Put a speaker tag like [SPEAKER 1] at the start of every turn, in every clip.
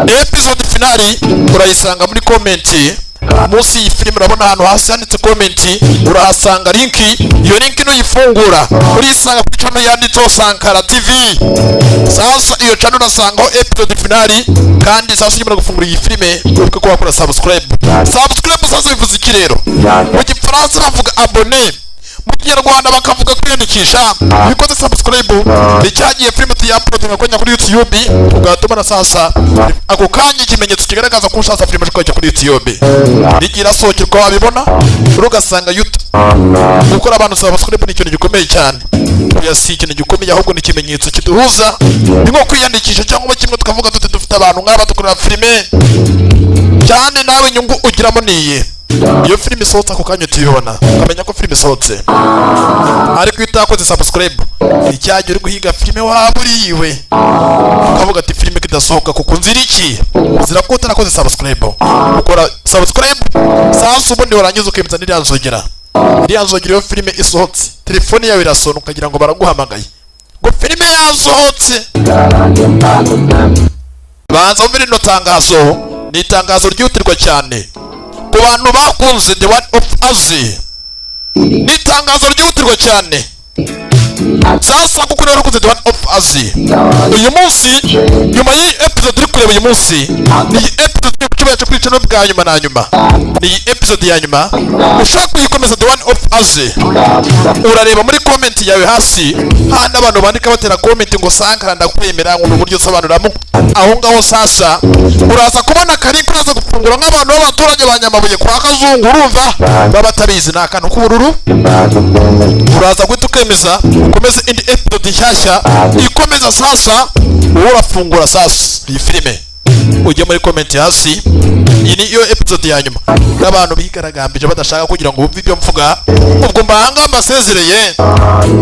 [SPEAKER 1] Episode finale urayisanga muri comment munsi y'iyi filime. Urabona ahantu hasi handitse comment, urahasanga link. Iyo link nuyifungura urisanga kuri channel yanditseho Sankara TV. Sasa iyo channel urasangaho episode finale. Kandi sasa ukimara gufungura iyi filime, wibuke ko wakora subscribe. Subscribe sasa bivuze iki rero? Mu Gifaransa bavuga abonner, mu Kinyarwanda bakavuga kwiyandikisha. Iyo ukoze subscribe, ni cyagiye filime tuyauploadinga kujya kuri YouTube, ugatuma na sasa ako kanya ikimenyetso kigaragaza ko ushatse filime kujya kuri YouTube nigira irasohokerwa wabibona. Ugasanga YouTube gukora abantu subscribe ni ikintu gikomeye cyane. Oya, si ikintu gikomeye, ahubwo ni ikimenyetso kiduhuza, ni nko kwiyandikisha cyangwa kimwe tukavuga tuti dufite abantu nk'aba dukorera filime cyane. Nawe inyungu ugiramo niyi: iyo filime isohotse ako kanya utibona, ukamenya ko filime isohotse. Ariko iyo utakoze subscribe, icyagihe uri guhiga filime waba uriwe ukavuga ati filime kidasohoka kuko nzira iki? Uzira ko utarakoze subscribe. Ukora subscribe sasa, ubundi warangiza ukemeza n'iriya nzogera. Iriya nzogera, iyo filime isohotse telefone yawe irasona, ukagira ngo baraguhamagaye ngo filime yasohotse. Banza wumve rino tangazo, ni itangazo ryihutirwa cyane ku bantu bakunze The One of Us. Ni itangazo ryihutirwa cyane sasa, kuko rero ukunze The One of Us uyu munsi, nyuma y'iyi episode uri kureba uyu munsi, ni iyi episode iri ku cyacu kuri channel bwa nyuma na nyuma, ni iyi episode ya nyuma. Ushaka kuyikomeza The One of Us, urareba muri comment yawe hasi handi abantu bandika batera comment ngo "Sankara ndakwemera, ngo ni uburyo usobanuramo." Aho ngaho sasa uraza kubona kari uraza gufungura nk'abantu b'abaturage ba Nyamabuye kwa Kazungu, urumva baba batabizi, ni akantu k'ubururu. Uraza guhita ukemeza ukomeze indi episode nshyashya ikomeza. Sasa wowe urafungura sasa iyi filime, ujye muri comment hasi. Iyi ni yo episode ya nyuma. N'abantu bigaragambije badashaka kugira ngo bumve ibyo mvuga, ubwo mbanga mbasezereye.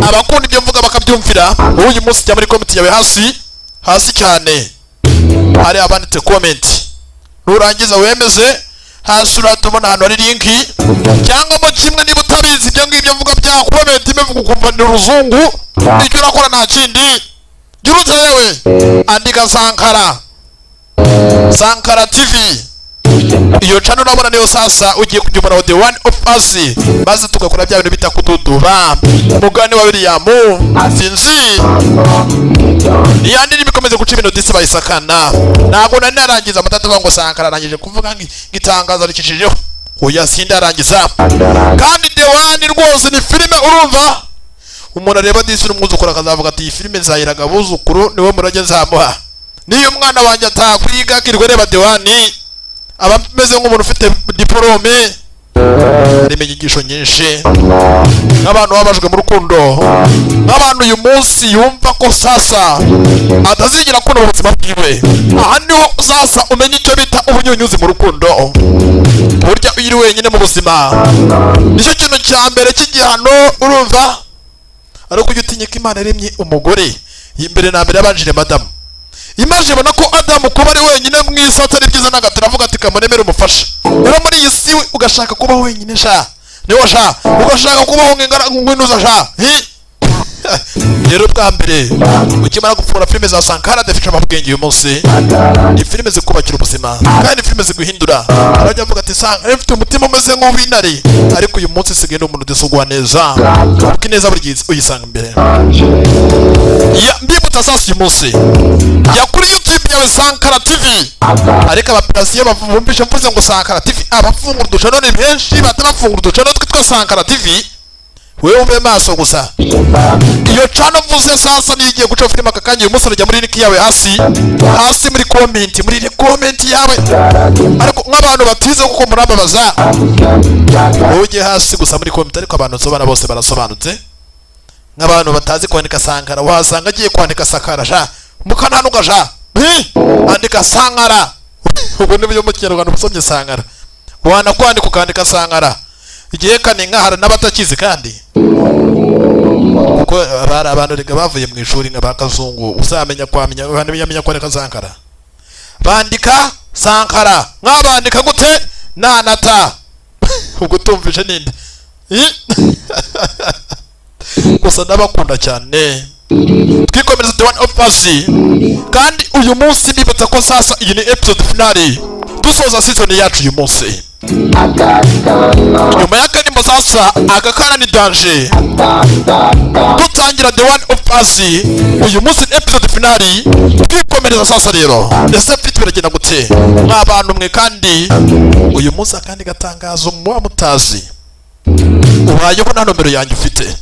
[SPEAKER 1] Abakunda ibyo mvuga bakabyumvira, wowe uyu munsi jya muri comment yawe hasi hasi cyane hari abanditse comment, nurangiza wemeze hasi, uratubona ahantu hari link cyangwa mo kimwe. Niba utabizi ibyo ngibyo mvuga bya comment imivuga ukumva ni uruzungu, icyo urakora nta kindi, gira utewe andika Sankara, Sankara TV. Iyo channel urabona niyo sasa ugiye kujya ubona The One of Us, maze tugakora bya bintu bita kududuba mugani wa William. Sinzi niya ndirimbo ikomeze guca ibintu disi bayisakana. Ntabwo nari narangiza amatatu ngo Sankara arangije kuvuga ngo itangazo ricishijeho. Oya, sindarangiza. Kandi The One rwose ni filime, urumva umuntu areba disi n'umwuzukuru akazavuga ati iyi filime nzayiraga abuzukuru, niwe murage nzamuha. Niyo umwana wanjye atakwiga akirirwa areba The One, aba ameze nk'umuntu ufite diporome. Harimo inyigisho nyinshi nk'abantu babajwe mu rukundo, nk'abantu uyu munsi yumva ko sasa atazigera akunda mu buzima bwiwe. Aha niho sasa umenya icyo bita ubunyunyuzi mu rukundo. Burya iyo uri wenyine mu buzima, nicyo kintu cya mbere cy'igihano, urumva? Ariko ujya utinya ko Imana yaremye umugore imbere na mbere yabanjire madamu. Imana ibona ko Adamu kuba ari wenyine mu isi atari byiza na gato, iravuga ati kamuremere umufasha. Rero muri iyi si ugashaka kuba wenyine sha, niwo sha ugashaka kubaho nk'inuza sha. Hi! Rero bwa mbere ukimara gufungura filime za Sankara the Future Mabwenge uyu munsi, ni filime zikubakira ubuzima kandi ni filime ziguhindura. Arajya avuga ati Sankara mfite umutima umeze nk'uw'intare, ariko uyu munsi isigaye ni umuntu udasugwa neza, kuko ineza buri gihe uyisanga imbere ya. Mbibutsa sasa, uyu munsi jya kuri YouTube yawe Sankara TV. Ariko abapirasiyo bumvishe mvuze ngo Sankara TV, abafungura uducano ni benshi, batarafungura uducano twitwa Sankara TV. Wewe ube maso gusa. Iyo channel mvuze sasa niyo igiye guca filime aka kanya uyu munsi. Urajya muri link yawe hasi hasi muri comment, muri comment yawe. Ariko nk'abantu batize kuko murambabaza, wowe ujye hasi gusa muri comment. Ariko abantu nsobana bose barasobanutse. Nk'abantu batazi kwandika Sankara, wahasanga agiye kwandika Sakara sha, mukananuka sha. Hi! Andika Sankara. Ubwo nibyo mu Kinyarwanda usomye Sankara, wanakwandika ukandika Sankara igihe kane nkahara n'abatakizi. Kandi kuko bari abantu rega bavuye mu ishuri nka ba Kazungu, uzamenya kwamenya yamenya kwandika Sankara. Bandika Sankara, mwabandika gute? Na na ta, ubwo tumvishe ninde? Hi! Gusa ndabakunda cyane. Twikomereza The One of Us. Kandi Uyu munsi mbibutsa ko sasa iyi ni episode finale, dusoza season yacu uyu munsi nyuma y'akarimo. Sasa agakana ni danger, dutangira The One of Us. Uyu munsi ni episode finale, twikomereza. Sasa rero, ese mfite biragenda gute mwa bantu mwe? Kandi uyu munsi akandi gatangazo muba mutazi: ubayeho nta nomero yanjye ufite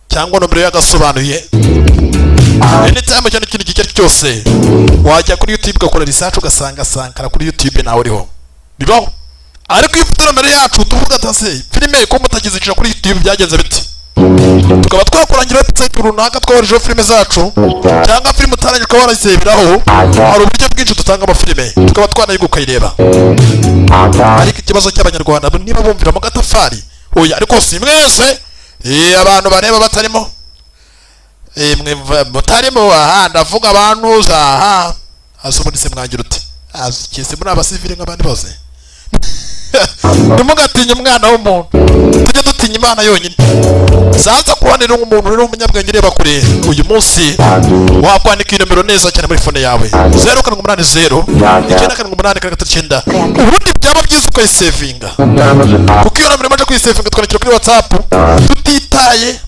[SPEAKER 1] cyangwa nomero yagasobanuye, anytime cyane, ikintu icyo ari cyo cyose, wajya kuri YouTube ugakora research, ugasanga Sankara kuri YouTube nawe uriho. Bibaho. Ariko iyo ufite nomero yacu, tuvuga ati: "Ase filime ko mutagizicisha kuri YouTube, byagenze bite?" Tukaba twakurangira website runaka twoherejeho filime zacu, cyangwa filime utarangije ukaba warazireberaho. Hari uburyo bwinshi dutanga amafilime, tukaba twanayiga ukayireba. Ariko ikibazo cy'Abanyarwanda, niba bumvira mu gatafari, oya. Ariko si mwese. Abantu bareba batarimo, mwe mutarimo aha, ndavuga abantu za aha hasi. Ubundi se mwangira ute? Kese muri abasivile nk'abandi bose. Ntimugatinye umwana w'umuntu, tujye dutinya Imana yonyine. Sasa kubonera umuntu rero w'umunyabwenge ureba kure, uyu munsi wakwandika iyi nomero neza cyane muri phone yawe: 0780977839. Ubundi byaba byiza ukayisevinga, kuko iyo nomero imaze kuyisevinga, twandikira kuri WhatsApp tutitaye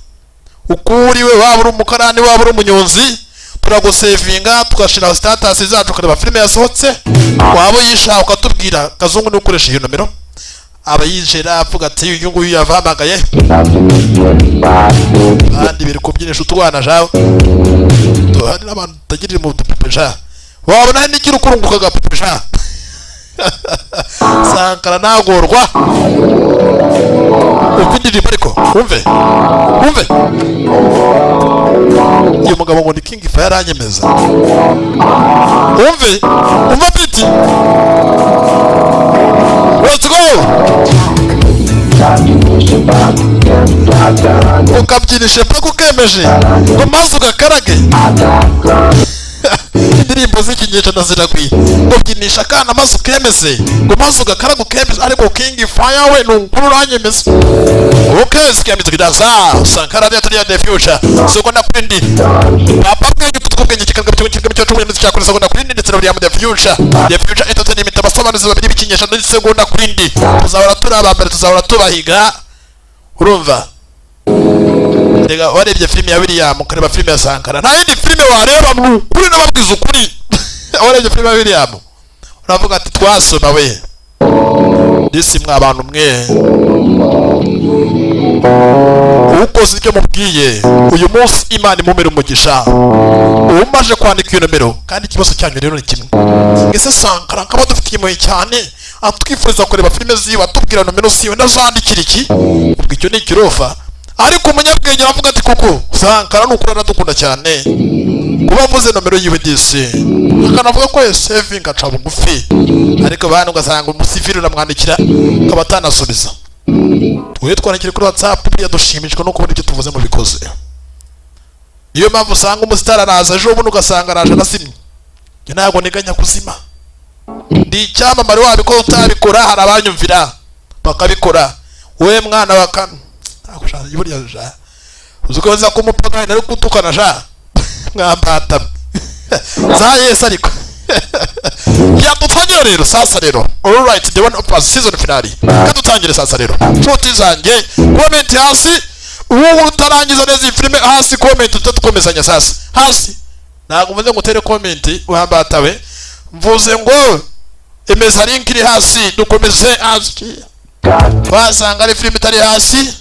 [SPEAKER 1] uko uriwe, waba uri umukarani, waba uri umunyonzi, turagusevinga, tugashyiraho status zacu, ukareba filime yasohotse. Waba uyishaka ukatubwira. Kazungu niwe ukoresha iyo nomero, aba yinjira avuga ati: "Uyu nguyu yabahamagaye." Kandi biri kubyinisha utwana jawe, hari n'abantu tutagirira mu dupupe ja, wabona hari n'ikiri ukurunguka agapupe ja. Sankara ntagorwa. Umva indirimbo, ariko wumve, wumve uyu mugabo ngo ni King Fire, aranyemeza. Wumve, umva beat, let's go! Ukabyinisha paka ukemeje, ngo maze ugakarage. Indirimbo z'ikinyejana ziragwiye. Ngo byinisha akana maze ukemeze, ngo maze ugakaraga ukemeze. Ariko King Fire we ni ukuri uranyemeza. Okay, sikia music dansa Sankara ya turiya the future segonda kurindi papa bwenge utwo bwenge kikaga cyo kikaga cyo cumi cyakora segonda kurindi, ndetse na William the future, the future entertainment, abasobanuzi babiri b'ikinyejana n'isegonda kurindi. Tuzahora turi aba mbere, tuzahora tubahiga. Urumva rega, warebye filime ya William, ukareba filime ya Sankara, nta yindi filime wareba. Mu kuri nababwiza ukuri, warebye filime ya William uravuga ati: "Twasoma we disi." Mwa bantu mwe, ukoze ibyo mubwiye uyu munsi, Imana imumere umugisha. Umaje kwandika iyo nomero. Kandi ikibazo cyanyu rero ni kimwe: ese Sankara nkaba dufitiye impuhwe cyane, atwifuriza kureba filime ziwe, atubwira nomero ziwe, ndazandikira iki? Ubwo icyo ni ikirofa. Ariko umunyabwenge aravuga ati: "Kuko Sankara ni ukuri aradukunda cyane, kuba avuze nomero yiwe disi, akanavuga ko yasevinga, aca bugufi." Ariko bana, ugasanga umusivili uramwandikira akaba atanasubiza. Twe twandikire kuri WhatsApp, buriya dushimishwa no kubona ibyo tuvuze mu bikoze. Niyo mpamvu usanga umusitari araza ejo bundi, ugasanga araje anazimye. Njye ntabwo niganya kuzima, ndi icyamamare. Wabikora utabikora, hari abanyumvira bakabikora. Wowe mwana wa kan ntabwo sha buriya sha, uzi ko nza kumupagani ari gutukana sha, mwambata za Yesu. Ariko yadutangire rero sasa rero. Alright, The One of Us season finale, kadutangire sasa rero. Nshuti zanjye, comment hasi. Ubu utarangiza neza iyi filime, hasi comment, tukomezanya sasa hasi. Ntabwo mvuze ngo utere comment wambatawe, mvuze ngo emeza link iri hasi, dukomeze hasi. Wasanga ari filime itari hasi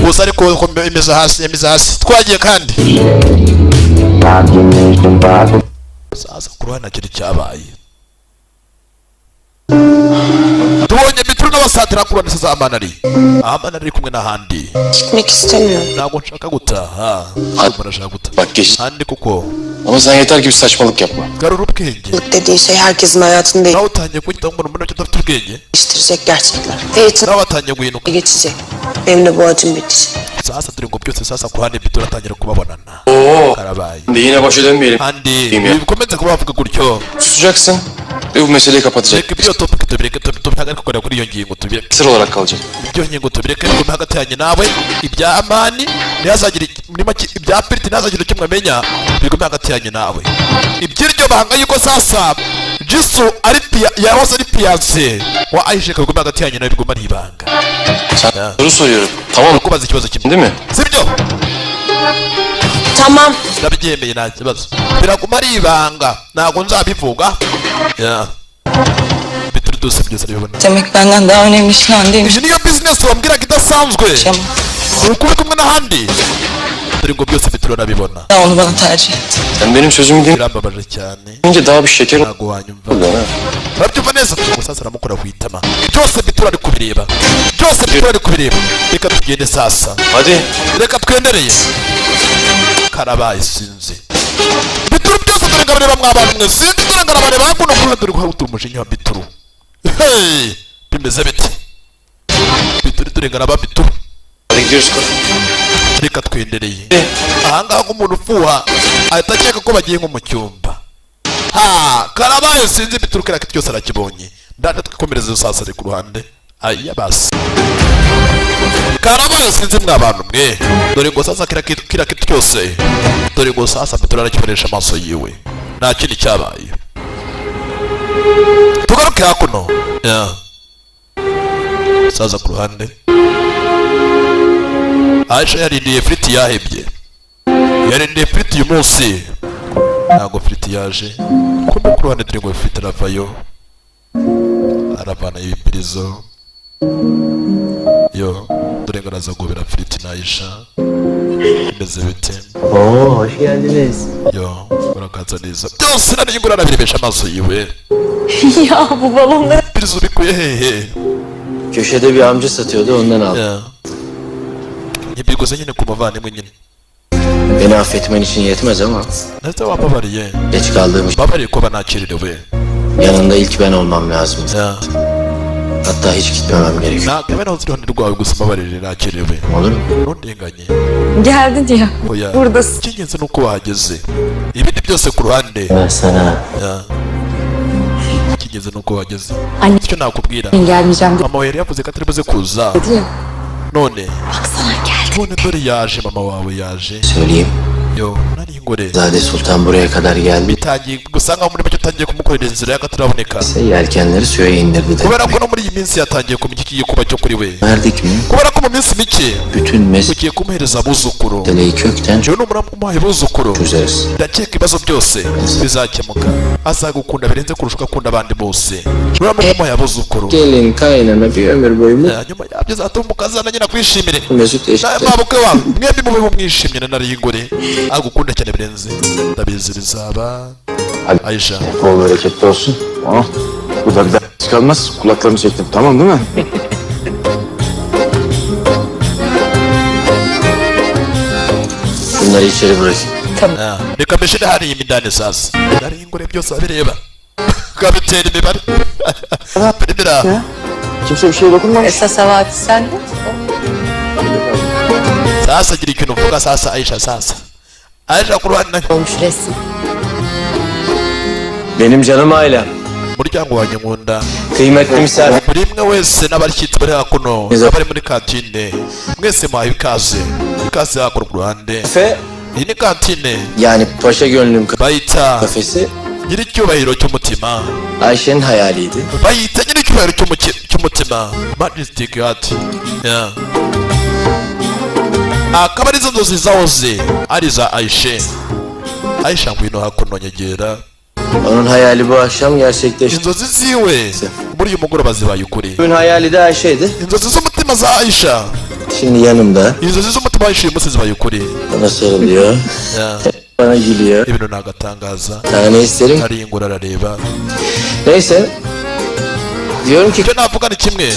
[SPEAKER 1] gusa, ariko emeza hasi, emeza hasi. Twagiye. Kandi sasa ku ruhande nta kintu cyabaye, tubonye mituru n'abasatira ku ruhande. Sasa Amanari, Amanari ari kumwe n'ahandi.
[SPEAKER 2] Gitmek istemiyorum.
[SPEAKER 1] Ntabwo nshaka gutaha, ahubwo ndashaka gutaha.
[SPEAKER 3] Bak geç.
[SPEAKER 1] Kandi kuko
[SPEAKER 3] Ama sen yeter ki bir saçmalık yapma.
[SPEAKER 1] Garura ubwenge.
[SPEAKER 2] Dediğin şey herkesin hayatını
[SPEAKER 1] Nawe utangiye kwita ngo umuntu udafite ubwenge.
[SPEAKER 2] değiştirecek gerçekler. Ferit'in
[SPEAKER 1] Nawe watangiye guhinduka.
[SPEAKER 2] geçecek. Benim de bu acım bitecek.
[SPEAKER 1] Sasa dore ngo byose sasa ku ruhande mituru atangira kubabonana.
[SPEAKER 3] Oo.
[SPEAKER 1] Karabaye.
[SPEAKER 3] De yine başa dönmeyelim.
[SPEAKER 1] Kandi
[SPEAKER 3] Değil mi?
[SPEAKER 1] bikomeze kuba bavuga gutyo.
[SPEAKER 3] Susacaksın. Ve bu meseleyi kapatacak.
[SPEAKER 1] Reka ibyo topic tubireke, tubihagarike kuganira kuri iyo ngingo, tubireke.
[SPEAKER 3] Sır olarak kalacak.
[SPEAKER 1] Ibyo ngingo tubireke, bigume hagati yanjye nawe. Ibya Amani ntihazagire, muri make ibya Piriti ntihazagire icyo mwamenya, bigume hagati yanjye nawe. Iby'iryo banga yuko sasa Jisu ari yahoze ari fiancé wa Aisha, bigume hagati yanjye nawe, bigume ari ibanga.
[SPEAKER 3] Sen
[SPEAKER 1] Ya.
[SPEAKER 3] soru soruyorum. Tamam
[SPEAKER 1] Kubaza ikibazo kimwe.
[SPEAKER 3] değil mi?
[SPEAKER 1] Sibyo?
[SPEAKER 2] Tamam.
[SPEAKER 1] Ndabyemeye, nta kibazo, biraguma ari ibanga, ntabwo nzabivuga. Ya. Bituri byose byose arabibona.
[SPEAKER 4] Demek benden daha önemli işin Hande'ymiş
[SPEAKER 1] Iyi niyo business wambwiraga idasanzwe?
[SPEAKER 4] Ama
[SPEAKER 1] Ni ukuri kumwe n'ahandi, dore ngo byose Bituri arabibona.
[SPEAKER 4] Onu bana tercih etti.
[SPEAKER 3] Sen benim sözümü
[SPEAKER 1] Birambabaje cyane.
[SPEAKER 3] dinleyince daha bir şeker
[SPEAKER 1] Ntabwo wanyumva.
[SPEAKER 3] oldu ha.
[SPEAKER 1] Urabyumva neza? Umusaza aramukora ku itama. Byose Bituri ari kubireba, byose Bituri ari kubireba. Reka tugende sasa.
[SPEAKER 3] Hadi.
[SPEAKER 1] Reka twendereye, karabaye. Sinzi Bituru byose dore ngo abareba mwa bantu mwe, sinzi, dore ngo arabareba hakuno kuri, dore guhagutura umujinya wa Bituru. Hey, bimeze bite Bituru? Dore ngo araba Bituru.
[SPEAKER 3] Hadi gidiyoruz.
[SPEAKER 1] Reka twendereye ahangaha, nk'umuntu ufuha ahita akeka ko bagiye nko mu cyumba. Ha, karabaye. Sinzi Bituru kiriya kintu cyose arakibonye. Ndanda twikomereze sasa, ari ku ruhande. Aya basi, karabaye. Sinzi mwa bantu mwe, dore ngo sasa kiriya kintu cyose, dore ngo sasa Bituru arakibonesha amaso yiwe, nta kindi cyabaye. Tugaruke hakuno. Ya. Saza ku ruhande, Aisha yarindiye Firiti, yahebye, yarindiye Firiti. Uyu munsi ntabwo Firiti yaje. Kumbe ku ruhande dore ngo Firiti aravayo, aravana ibipirizo. Yo, dore ngo araza guhobera Firiti na Aisha. Bimeze bite?
[SPEAKER 5] Oo, hoş geldiniz.
[SPEAKER 1] Yo, urakaza neza. Byose nari ngo arabirebesha amaso yiwe.
[SPEAKER 4] Ya bu balonları
[SPEAKER 1] Ibipirizo bikuye hehe?
[SPEAKER 5] Köşede bir amca satıyordu, ondan aldım.
[SPEAKER 1] Ya. Ntibiguze nyine ku muvandimwe nyine.
[SPEAKER 5] Beni affetmen için yetmez ama
[SPEAKER 1] Ndetse wambabariye.
[SPEAKER 5] Geç kaldığım için
[SPEAKER 1] Mbabariye kuba nakererewe.
[SPEAKER 5] Yanında ilk ben olmam lazım.
[SPEAKER 1] Ya.
[SPEAKER 5] Hatta hiç gitmemem gerekiyor.
[SPEAKER 1] Ntabwo nahoze iruhande rwawe gusa, mbabarire, nakererewe.
[SPEAKER 5] Olur mu?
[SPEAKER 1] Ntundenganye.
[SPEAKER 4] Geldin ya.
[SPEAKER 1] Oya.
[SPEAKER 4] Buradasın.
[SPEAKER 1] Icy'ingenzi ni uko wahageze, ibindi byose ku ruhande.
[SPEAKER 5] Ben sana
[SPEAKER 1] Ya. Icy'ingenzi ni uko wahageze.
[SPEAKER 4] Anne
[SPEAKER 1] Icyo nakubwira,
[SPEAKER 4] gelmeyeceğim
[SPEAKER 1] mama wawe yari yavuze ko atari buze kuza.
[SPEAKER 4] Dedi ya.
[SPEAKER 1] None
[SPEAKER 4] Baksana geldi.
[SPEAKER 1] none dore yaje, mama wawe yaje.
[SPEAKER 5] Söyleyeyim.
[SPEAKER 1] Yo, nari ingore.
[SPEAKER 5] Zade Sultan buraya kadar geldi.
[SPEAKER 1] Bitangiye gusa nkaho muri make utangiye kumukorera inzira y'akataraboneka.
[SPEAKER 5] Ise yelkenleri suya indirdi
[SPEAKER 1] Kubera
[SPEAKER 5] demek.
[SPEAKER 1] ko no muri iyi minsi yatangiye kumenya ikigiye kuba cyo kuri we.
[SPEAKER 5] Verdik mi?
[SPEAKER 1] Kubera ko mu minsi mike
[SPEAKER 5] Bütün
[SPEAKER 1] ugiye kumuhereza abuzukuru.
[SPEAKER 5] Meseleyi kökten
[SPEAKER 1] Njyewe numara kumuha abuzukuru,
[SPEAKER 5] çözeriz.
[SPEAKER 1] ndakeka ibibazo byose bizakemuka, azagukunda birenze kurusha uko akunda abandi bose nuramuka umuhaye abuzukuru.
[SPEAKER 5] Gelin kaynana bir ömür boyu
[SPEAKER 1] Ya, nyuma yabyo azatuma umukazana nyine akwishimire.
[SPEAKER 5] Mesut
[SPEAKER 1] Nawe
[SPEAKER 5] eşit.
[SPEAKER 1] mabukwe wawe mwembi mubeho mwishimye na Nariyingore agukunda cyane birenze, ndabizi bizaba. Aisha.
[SPEAKER 3] Bol bereketli olsun. Tamam. Bu da bir daha kalmaz. Kulaklarını çektim. Tamam değil mi?
[SPEAKER 5] Bunları içeri bırakın.
[SPEAKER 1] Ah, reka mbishire hariya imidani sasa. Nariyingore byose abireba, kabitera imibare Birimira.
[SPEAKER 3] Kimse bir şeye dokunmamış.
[SPEAKER 4] Esas Sabahat sen de.
[SPEAKER 1] Sasa gira ikintu uvuga sasa Aisha, sasa Aisha ku ruhande.
[SPEAKER 4] Olmuş resim.
[SPEAKER 5] Benim canım ailem.
[SPEAKER 1] Umuryango wanjye nkunda.
[SPEAKER 5] Kıymetli misafir.
[SPEAKER 1] Buri umwe wese n'abashyitsi bari hakuno, n'abari muri kantine, mwese muhaye ikaze, ikaze hakuno ku ruhande.
[SPEAKER 5] Kafe
[SPEAKER 1] Iyi ni kantine.
[SPEAKER 5] Yani paşa gönlüm
[SPEAKER 1] Bayita
[SPEAKER 5] kafesi
[SPEAKER 1] nyiricyubahiro cy'umutima.
[SPEAKER 5] Ayşe'nin hayaliydi.
[SPEAKER 1] Bayita nyiricyubahiro cy'umutima, Majestic Heart. Yeah. Akaba arizo nzozi zahoze ari iza Aisha. Aisha, ngwino hakuno, nyegera.
[SPEAKER 5] Onun hayali bu akşam gerçekleşti.
[SPEAKER 1] Inzozi ziwe muri uyu mugoroba zibaye ukuri.
[SPEAKER 5] Bugün hayali de Ayşe'ydi.
[SPEAKER 1] Inzozi z'umutima za Aisha.
[SPEAKER 5] Şimdi yanımda.
[SPEAKER 1] Inzozi z'umutima wa Aisha uyu munsi zibaye ukuri.
[SPEAKER 5] Bana sarılıyor.
[SPEAKER 1] Yeah.
[SPEAKER 5] Bana gülüyor.
[SPEAKER 1] Ibintu ni agatangaza.
[SPEAKER 5] Daha ne isterim?
[SPEAKER 1] Ariyingura arareba.
[SPEAKER 5] Neyse. Diyorum ki
[SPEAKER 1] Icyo navuga ni kimwe.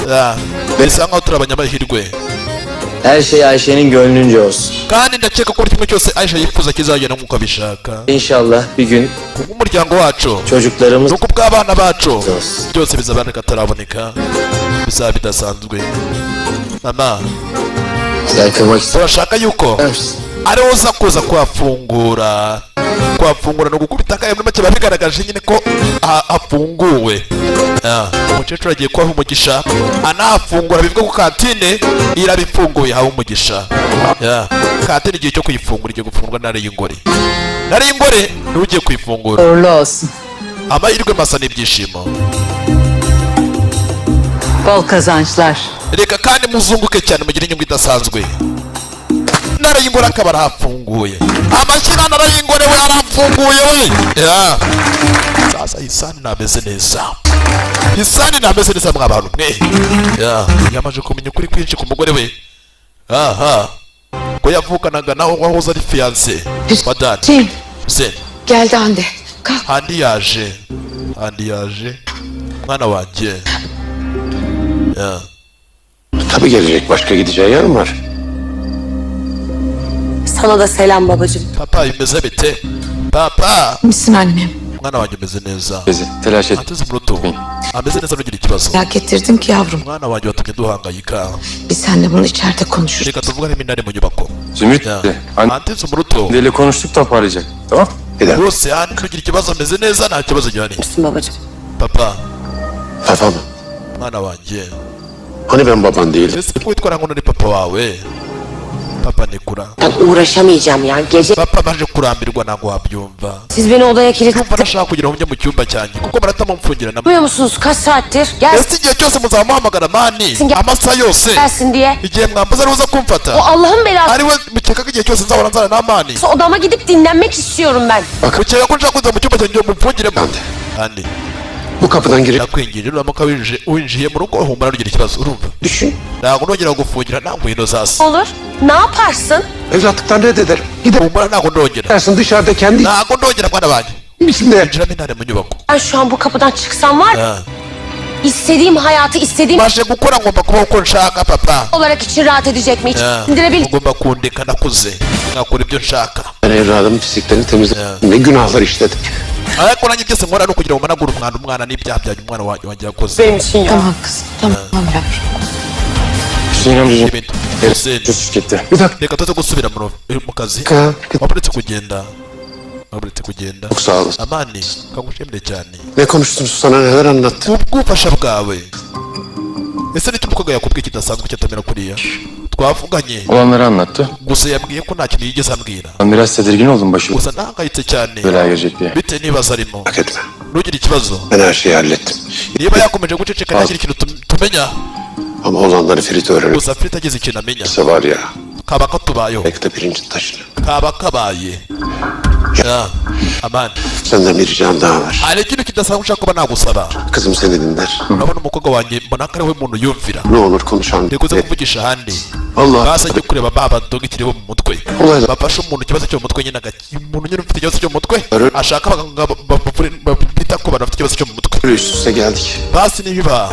[SPEAKER 1] Yeah. Bisa nkaho turi abanyamahirwe.
[SPEAKER 5] Her şey Ayşe'nin gönlünce olsun.
[SPEAKER 1] Kandi ndakeka ko buri kimwe cyose Aisha yifuza kizagenda nk'uko abishaka.
[SPEAKER 5] İnşallah bir gün
[SPEAKER 1] Kubw'umuryango wacu,
[SPEAKER 5] çocuklarımız
[SPEAKER 1] nuko ubw'abana bacu
[SPEAKER 5] olsun.
[SPEAKER 1] Byose bizaba kataraboneka, bizaba bidasanzwe. Mama,
[SPEAKER 5] Sen kırmak ister
[SPEAKER 1] turashaka yuko
[SPEAKER 5] misin?
[SPEAKER 1] ari wowe uza kuza kuhafungura. Kuhafungura ni ugukubita akaye, muri make biba bigaragaje nyine ko hafunguwe. Umukecuru agiye kubaha umugisha anahafungura, bivuga ko kantine irabifunguye, hawe umugisha. Kantine igihe cyo kuyifungura, igiye gufungurwa n'Intare y'Ingore. Ntare y'Ingore niwe ugiye kuyifungura.
[SPEAKER 4] Uğurlu olsun.
[SPEAKER 1] Amahirwe masa n'ibyishimo.
[SPEAKER 4] Bol kazançlar.
[SPEAKER 1] Reka kandi muzunguke cyane, mugire inyungu idasanzwe. Ntare y'Ingore akaba arahafunguye. Amashyira Ntare y'Ingore we arafunguye we. Sasa Isani ntameze neza, Isani ntameze neza mwa bantu mwe. Yamaze kumenya ukuri kwinshi ku mugore we, aha ko yavukanaga nawe wahoze ari fiancé wa Dani.
[SPEAKER 4] Kim?
[SPEAKER 1] Hussein.
[SPEAKER 4] Geldi Hande. Kalk.
[SPEAKER 1] Handi yaje, Handi yaje mwana wanjye.
[SPEAKER 3] Tabii gelecek. Başka gideceği yer mi var?
[SPEAKER 2] Sana da selam babacığım.
[SPEAKER 1] Papa, bimeze bite papa?
[SPEAKER 4] Misin annem?
[SPEAKER 1] Mwana wanjye umeze neza?
[SPEAKER 3] Teyze telaş
[SPEAKER 1] Anteze Murutu ameze neza, ntugire ikibazo.
[SPEAKER 4] Merak ettirdin ki yavrum.
[SPEAKER 1] Mwana wanjye, watumye duhangayika.
[SPEAKER 4] Biz seninle bunu içeride konuşuruz.
[SPEAKER 1] Reka tuvugane indani mu nyubako.
[SPEAKER 3] Zümrüt de.
[SPEAKER 1] Anteze Murutu.
[SPEAKER 3] Anneyle konuştuk, toparlayacak. Tamam? Bir dakika.
[SPEAKER 1] Rwose handi ntugire ikibazo, ameze neza, nta kibazo gihari.
[SPEAKER 2] Misin babacığım?
[SPEAKER 1] Papa.
[SPEAKER 3] Papa mı?
[SPEAKER 1] Mwana wanjye.
[SPEAKER 3] Hani ben baban değildim?
[SPEAKER 1] Ese ko witwara ngo ni papa wawe? Papa nikura.
[SPEAKER 2] Ben uğraşamayacağım ya. Gece
[SPEAKER 1] Papa, maje kurambirwa, ntabwo wabyumva.
[SPEAKER 2] siz beni odaya
[SPEAKER 1] Numva ntashaka kugira ngo njye mu cyumba cyanjye kuko murahita mumfungirana.
[SPEAKER 2] Musunuz kaç saattir?
[SPEAKER 1] Ese igihe cyose muzaba muhamagara mani amasaha yose?
[SPEAKER 2] Gelsin diye.
[SPEAKER 1] Igihe mwambaza ari uza kumfata.
[SPEAKER 2] O Allah'ın belası.
[SPEAKER 1] Ari we mukeka ko igihe cyose nzahora nzana n'amani?
[SPEAKER 2] Odama gidip dinlenmek istiyorum ben.
[SPEAKER 1] Mukeka ko nshaka kuza mu cyumba cyanjye ngo mumfungiremo kandi?
[SPEAKER 3] Bu kapıdan girip
[SPEAKER 1] Ndakwinginze, nuramuka winjiye mu rugo humura, ntugire ikibazo, urumva?
[SPEAKER 3] Düşün.
[SPEAKER 1] Ntabwo nongera kugufungira, ntabwo hino sasa.
[SPEAKER 2] Olur. Ne yaparsın?
[SPEAKER 3] Evlatlıktan reddederim. Gidersin
[SPEAKER 1] Humura, ntabwo ndongera.
[SPEAKER 3] dışarıda kendi
[SPEAKER 1] Ntabwo ndongera mwana wanjye.
[SPEAKER 3] içinde.
[SPEAKER 1] Injiramo indani mu nyubako.
[SPEAKER 2] Ben şu an bu kapıdan çıksam var ya, istediğim hayatı istediğim
[SPEAKER 1] Maje gukora, ngomba kubaho uko nshaka papa.
[SPEAKER 2] olarak için rahat edecek mi? Hiç sindirebilecek
[SPEAKER 1] Ugomba kundeka, nakuze nkakora ibyo nshaka.
[SPEAKER 3] Ben evladımın pisliklerini temizledim. Ne günahlar işledim.
[SPEAKER 1] Ariko nanjye byose nkora ni ukugira ngo mpanagure umwanda umwana n'ibyaha byanjye umwana wanjye yakoze.
[SPEAKER 2] Benim için ya.
[SPEAKER 4] Tamam kızım. Tamam yavrum.
[SPEAKER 3] Hüseyin amcacığım.
[SPEAKER 1] Ibintu Hussein.
[SPEAKER 3] Şirkette. Bir dakika.
[SPEAKER 1] Reka tuze gusubira mu kazi. Waburetse kugenda, waburetse kugenda.
[SPEAKER 3] Çok sağ olasın.
[SPEAKER 1] Amani, kagushimire cyane.
[SPEAKER 3] Ne konuştunuz, sana neler anlattı?
[SPEAKER 1] Ubwufasha bwawe. Ese nicyo umukobwa yakubwiye kidasanzwe cyatamera kuriya twavuganye?
[SPEAKER 3] Olanları anlattı.
[SPEAKER 1] Gusa yambwiye ko nta kintu yigeze ambwira.
[SPEAKER 3] Ben biraz tedirgin oldum başım.
[SPEAKER 1] Gusa ntahangayitse cyane
[SPEAKER 3] Belaya girecek diye.
[SPEAKER 1] bitewe n'ibibazo arimo.
[SPEAKER 3] Merak etme.
[SPEAKER 1] Ntugire ikibazo.
[SPEAKER 3] Ben her şeyi hallettim.
[SPEAKER 1] Niba yakomeje guceceka ntagire ikintu tumenya.
[SPEAKER 3] Ama olanları Ferit öğrenirse
[SPEAKER 1] Gusa Ferit agize ikintu amenya
[SPEAKER 3] var ya.
[SPEAKER 1] kaba katubayeho.
[SPEAKER 3] Belki de pirincin taşını.
[SPEAKER 1] Kaba kabaye. Ya, amani.
[SPEAKER 3] Senden bir ricam daha var.
[SPEAKER 1] Hari ikintu kidasanzwe ushaka kuba nagusaba.
[SPEAKER 3] Kızım seni dinler.
[SPEAKER 1] Urabona umukobwa wanjye, mbona ko ari we muntu yumvira.
[SPEAKER 3] Ne olur konuşan.
[SPEAKER 1] Reka uze kuvugisha ahandi.
[SPEAKER 3] Allah.
[SPEAKER 1] Basi ajye kureba ba dogiteri bo mu mutwe
[SPEAKER 3] Olaylar.
[SPEAKER 1] bafasha umuntu ikibazo cyo mu mutwe nyine, umuntu nyine ufite ikibazo cyo mu mutwe
[SPEAKER 3] Arı-
[SPEAKER 1] ashaka abaganga bita ku bantu bafite ikibazo cyo mu mutwe.
[SPEAKER 3] Üst üste geldik.
[SPEAKER 1] Basi nibiba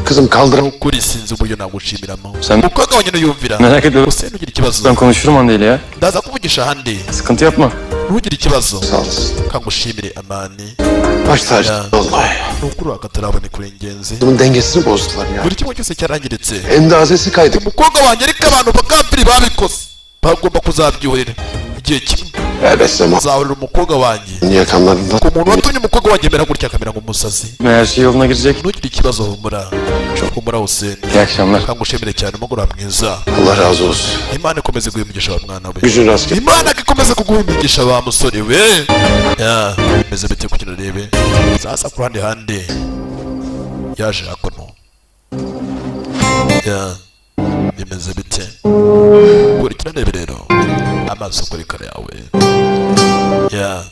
[SPEAKER 3] Kızım kaldıram.
[SPEAKER 1] Ukuri sinzi uburyo nagushyimiramo.
[SPEAKER 3] Sen-
[SPEAKER 1] Umukobwa wanjye yumvira.
[SPEAKER 3] Merak etme.
[SPEAKER 1] Gusa ntugire ikibazo.
[SPEAKER 3] Ben konuşurum Hande ile ya.
[SPEAKER 1] Ndaza kuvugisha ahandi.
[SPEAKER 3] Sıkıntı yapma.
[SPEAKER 1] Ntugire ikibazo.
[SPEAKER 3] Sağ olasın.
[SPEAKER 1] Kangushimire amani.
[SPEAKER 3] Baş tacı.
[SPEAKER 1] Ya.
[SPEAKER 3] Vallahi.
[SPEAKER 1] Ni ukuri wakataraboneka, uri ingenzi.
[SPEAKER 3] Bunun dengesini bozdular ya.
[SPEAKER 1] Buri kimwe cyose cyarangiritse.
[SPEAKER 3] Endazesi kaydı.
[SPEAKER 1] Umukobwa wanjye, ariko abantu bakambiri babikoze bagomba kuzabyihorera igihe kimwe.
[SPEAKER 3] Elbet zaman.
[SPEAKER 1] Nzahorera umukobwa wanjye
[SPEAKER 3] Yakanlarından.
[SPEAKER 1] ku muntu watumye umukobwa wanjye amera gutya, akamera nk'umusazi.
[SPEAKER 3] Her şey yoluna girecek.
[SPEAKER 1] Ntugire ikibazo, humura, humura Hussein.
[SPEAKER 3] İyi akşamlar.
[SPEAKER 1] Kangushimire cyane, umugoroba mwiza.
[SPEAKER 3] Allah razı olsun.
[SPEAKER 1] Imana ikomeze guha imigisha wa mwana we.
[SPEAKER 3] Gücün rast gelsin.
[SPEAKER 1] Imana ikomeze kuguha imigisha wa musore we. Ya, bimeze bite kugira urebe sasa ku ruhande hande yaje hakuno? Ya, bimeze bite? Kurikira ndebe rero amaso kuri kare yawe ya.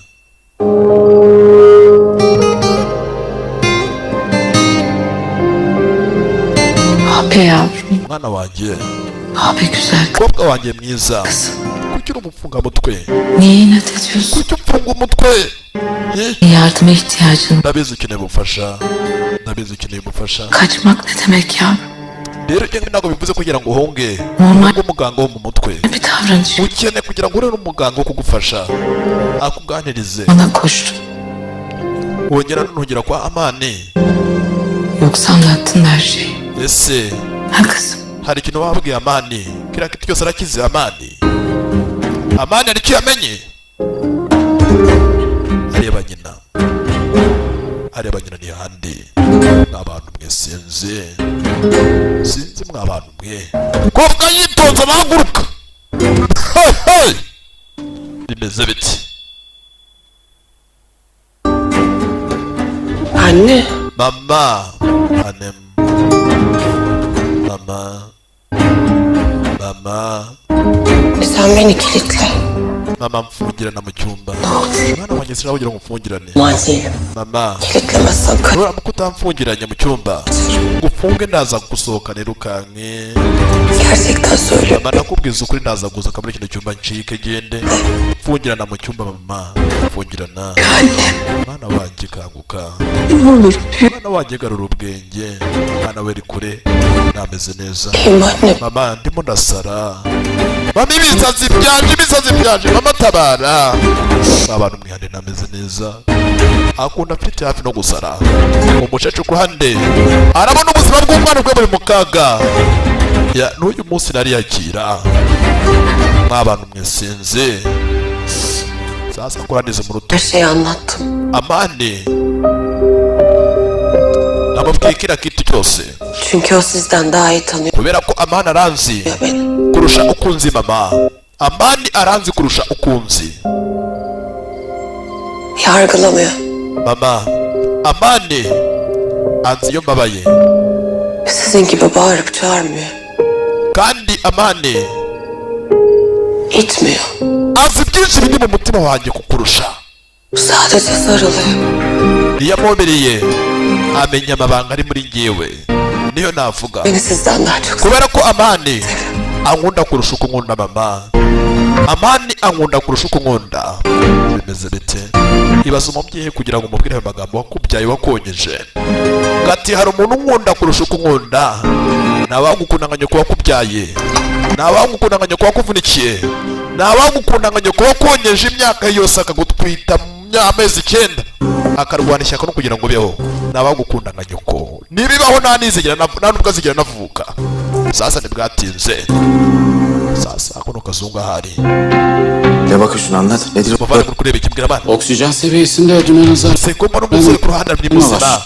[SPEAKER 4] Ah be yavrum.
[SPEAKER 1] Mwana wanjye.
[SPEAKER 4] Ah be güzel
[SPEAKER 1] Mukobwa wanjye mwiza.
[SPEAKER 4] Kızım.
[SPEAKER 1] Kuki uri umupfungamutwe?
[SPEAKER 4] Niye inat ediyorsun?
[SPEAKER 1] Kuki upfunga umutwe? Eh?
[SPEAKER 4] Yardıma ihtiyacın.
[SPEAKER 1] Ndabizi ukeneye ubufasha, ndabizi ukeneye ubufasha.
[SPEAKER 4] Kaçmak ne demek yavrum?
[SPEAKER 1] Rero ibyo ntabwo bivuze kugira ngo uhunge.
[SPEAKER 4] Normal
[SPEAKER 1] Ubwo umuganga wo mu mutwe
[SPEAKER 4] bir davranış.
[SPEAKER 1] ukeneye kugira ngo ure n'umuganga wo kugufasha akuganirize.
[SPEAKER 4] Ona koştum.
[SPEAKER 1] Wongera ntugera kwa amani.
[SPEAKER 4] Yoksa anlattın her şeyi.
[SPEAKER 1] Ese
[SPEAKER 4] Ha kızım.
[SPEAKER 1] hari ikintu wabwiye amani? Kiriya kintu cyose arakize amani. Amani hari icyo yamenye? Areba nyina ni handi. Mwabantu mwe, sinzi, sinzi mwabantu mwe. Kobwa yitonze abahaguruka. Hey, hey! Bimeze biti?
[SPEAKER 4] Anne.
[SPEAKER 1] Mama, annem, mama, mama.
[SPEAKER 4] Sen beni kilitle.
[SPEAKER 1] Mama, mfungirana mu cyumba. Mwana wanjye, sinakugira ngo mfungirane.
[SPEAKER 4] Aman değilim.
[SPEAKER 1] Mama.
[SPEAKER 4] Kilitleme sakın.
[SPEAKER 1] Nuramuka utamfungiranye mu cyumba ngo ufunge, ndaza gusohoka nirukanke.
[SPEAKER 4] Gerçekten söylüyorum.
[SPEAKER 1] Mama, nakubwiza ukuri, ndaza gusohoka muri kino cyumba ncike gende. Mfungirana mu cyumba, mama, mfungirana.
[SPEAKER 4] Anne.
[SPEAKER 1] Mwana wanjye, kanguka.
[SPEAKER 4] Ne olur.
[SPEAKER 1] Mwana wanjye, garura ubwenge. Mwana we, kure nameze neza.
[SPEAKER 4] Büyüyeyim anne.
[SPEAKER 1] Mama, ndimo ndasara. Mama, ibisazi byanje, ibisazi byanje. Mama, tabara. Abantu mwihande, nameze neza. Akunda afite hafi no gusara. Umukecuru ku ruhande arabona ubuzima bw'umwana bwe buri mu kaga. Ya n'uyu munsi nariyakira. Mw'abantu mwe, sinzi. Sasa kuraniza mu rutugu.
[SPEAKER 4] Her şeyi anlattım.
[SPEAKER 1] Amani namubwiye kiriya kintu cyose.
[SPEAKER 4] Çünkü o sizden daha iyi tanıyor
[SPEAKER 1] Kubera ko Amani aranzi
[SPEAKER 4] beni.
[SPEAKER 1] kurusha uko unzi. Mama, Amani aranzi kurusha uko unzi.
[SPEAKER 4] Yargılamıyor.
[SPEAKER 1] Mama, Amani anzi iyo mbabaye.
[SPEAKER 4] Sizin gibi bağırıp çağırmıyor.
[SPEAKER 1] Kandi Amani
[SPEAKER 4] İtmiyor.
[SPEAKER 1] azi byinshi biri mu mutima wanjye kukurusha.
[SPEAKER 4] Sadece sarılıyor.
[SPEAKER 1] Niyo amobereye amenya amabanga ari muri njyewe, niyo navuga.
[SPEAKER 4] Beni sizden daha çok
[SPEAKER 1] Kubera ko Amani ankunda kurusha uko nkunda. Mama, Amani ankunda kurusha uko nkunda. Bimeze bite? Ibaza umubyeyi kugira ngo umubwire ayo magambo, wakubyaye, wakonyeje, ngati hari umuntu unkunda kurusha uko unkunda. Ntawagukunda nka nyoko wakubyaye, ntawagukunda nka nyoko wakuvunikiye, ntawagukunda nka nyoko wakonyeje imyaka yose, akagutwita mu amezi 9, akarwana ishyaka no kugira ngo ubeho. Ntawagukunda nka nyoko, nibibaho nta nizigera nta nubwo azigera anavuka. Sasa ntibwatinze, sasa kuno kazungu ahari.
[SPEAKER 3] Ne bakıyorsun, anlat. Nedir?
[SPEAKER 1] Muvandimwe, uri kureba iki? Mbwira abana.
[SPEAKER 6] Oksijen seviyesinde düne nazar
[SPEAKER 1] Se ko mbona umusore ku ruhande ari muzima,